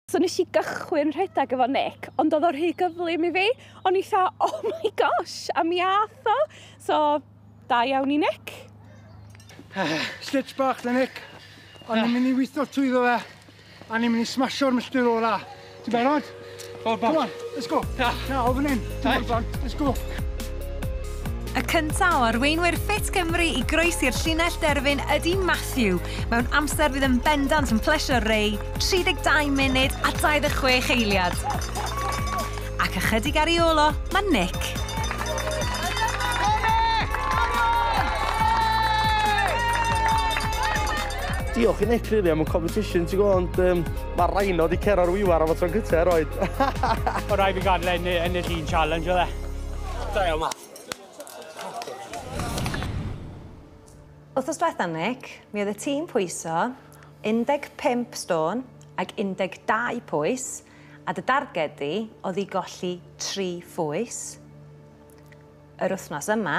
So nes i gychwyn rhedeg efo Nick, ond oedd o rhy gyflym i fi. O'n i fatha, oh my gosh, a mi ath o. So, da iawn i Nick. Stitch bach da Nick. O'n i'n mynd i weithio trwyddo fe, a ni'n mynd i smasio'r milltir ola. Ti'n barod? Come on, let's go. Na, o fan hyn. Ti'n barod, let's go. Y cyntaf o arweinwyr Ffit Cymru i groesi'r llinell derfyn ydy Matthew, mewn amser fydd yn bendant yn plesio Ray, 32 munud a 26 eiliad. Ac ychydig ar ei ôl o, mae Nick. Diolch i Nick, really, am y competition, ti'n gwybod, ond mae Rhino wedi cero'r wiwar am y tro'n cyntaf erioed. O rhaid fi gadael ennill un challenge, oedd e. Da iawn, Matt. Wythnos diwetha, Nick, mi oedd y tîm pwyso 15 stôn ac 12 pwys, a dy darged di oedd i golli 3 phwys. Yr wythnos yma,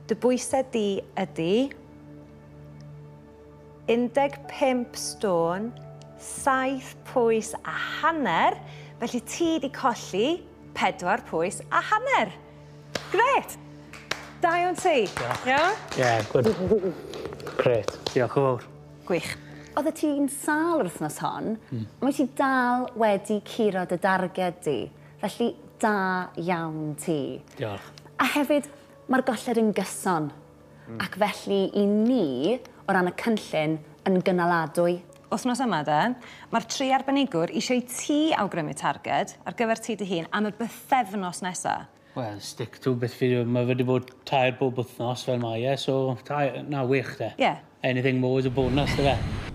dy bwysau di ydy 15 stôn, 7 pwys a hanner, felly ti di colli 4 pwys a hanner. Grêt! Da iawn ti. Iawn? Ie, good. Grêt. Diolch yn fawr. Gwych. Oeddet ti'n sâl yr wythnos hon, mae ti dal wedi curo dy darged di. Felly, da iawn ti. Diolch. A hefyd, mae'r golled yn gyson. Ac felly, i ni, o ran y cynllun, yn gynaladwy. Wythnos yma de, mae'r 3 arbenigwr eisiau i ti awgrymu targed ar gyfer ti dy hun am y bythefnos nesaf. Wel, stick to beth fi... Mae wedi bod 3 bob wythnos fel mae e, so... Tair, na, wych de. Ie. Anything more is a bonus, de fe.